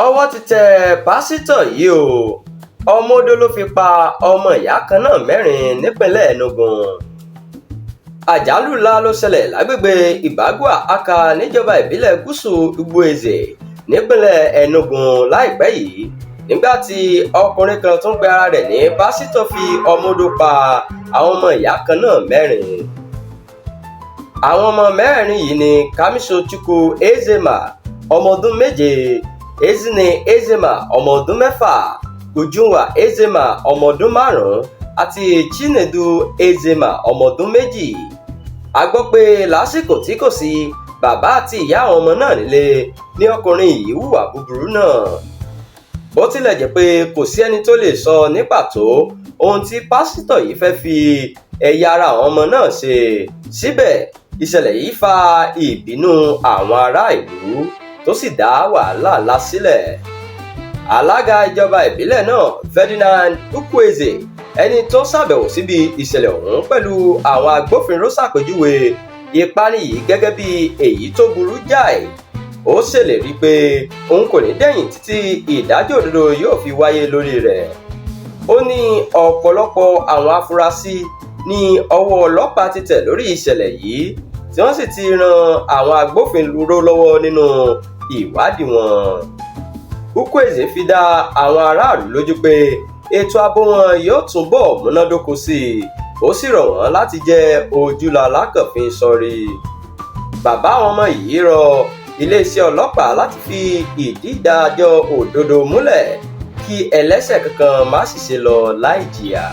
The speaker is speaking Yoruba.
Ọwọ́ ti tẹ pásítọ̀ yìí o. Ọmọ odó ló fi pa ọmọ ìyá kan náà mẹ́rin nípínlẹ̀ Enugu. Àjálù ńlá ló ṣẹlẹ̀ lágbègbè Ibagwa Aka níjọba ìbílẹ̀ Gúúsù Igboeze nípínlẹ̀ Enugu láìpẹ́ yìí, nígbà tí ọkùnrin kan tó ń pe ara rẹ̀ ní pásítọ̀ fi ọmọ odó pa àwọn ọmọ ìyá kan náà mẹ́rin. Àwọn ọmọ mẹ́rẹ̀ẹ̀rin yìí ni Kamiso Chukwu Ezema, ọmọ ọdún 7, Ezinne Ezema, ọmọ ọdún 6, Ujunwa Ezema, ọmọ ọdún 5, àti Chinedu Ezema, ọmọ ọdún 2. A gbọ́ pé lásìkò tí kò sí bàbá àti ìyá àwọn ọmọ náà nílé ní ọkùnrin yìí hùwà búburú náà. Bó tilẹ̀ jẹ́ pé kò sí ẹni tó lè sọ ní pàtó ohun tí pásítọ̀ yìí fẹ́ fi ẹ̀yà ara àwọn ọmọ náà ṣe, síbẹ̀ ìṣẹ̀lẹ̀ yìí fa ìbínú àwọn ará ìlú tó sì dá wàhálà ńlá sílẹ̀. Alága ìjọba ìbílẹ̀ náà, Ferdinand Ukwueze, ẹni tó ṣàbẹ̀wò síbi ìṣẹ̀lẹ̀ ọ̀hún pẹ̀lú àwọn agbófinró, ṣàpèjúwe ìpani yìí gẹ́gẹ́ bí èyí tó burú jáì. Ó ṣèlérí pé òun kò ní dẹ̀yìn títí ìdájọ́ òdodo yóò fi wáyé lórí rẹ̀. Ó ní ọ̀pọ̀lọpọ̀ àwọn afurasí ní ọwọ́ ọlọ́pàá ti tẹ̀ lórí ìṣẹ̀lẹ̀ yìí, tí wọ́n sì ti ran àwọn agbófinró lọ́wọ́ nínú ìwádìí wọn. Ukwueze fi dá àwọn aráàlú lójú pé ètò ààbò wọn yóò túbọ̀ múnádóko sí i, ó sì rọ̀ wọ́n láti jẹ́ ojúlalákànfin sọrí. Bàbá àwọn ọmọ yìí rọ iléeṣẹ́ ọlọ́pàá láti fi ìdí ìdájọ́ òdodo múlẹ̀ kí ẹlẹ́ṣẹ̀ kankan má sì ṣe lọ láì jìyà.